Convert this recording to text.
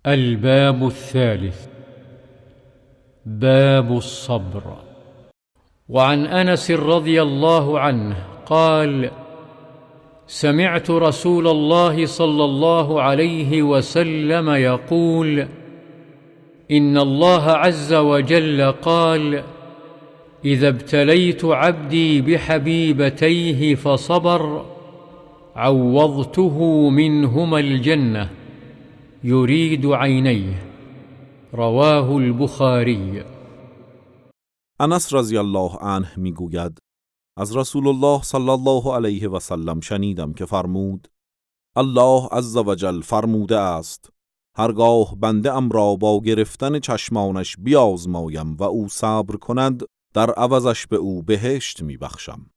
الباب الثالث: باب الصبر. وعن انس رضي الله عنه قال: سمعت رسول الله صلى الله عليه وسلم يقول: ان الله عز وجل قال: اذا ابتليت عبدي بحبيبتيه فصبر عوضته منهما الجنه، يريد عينيه. رواه البخاري. انس رضی الله عنه میگوید: از رسول الله صلی الله علیه و سلم شنیدم که فرمود: الله عز وجل فرموده است: هرگاه بنده ام را با گرفتن چشمانش بیازمایم و او صبر کند، در عوضش به او بهشت میبخشم.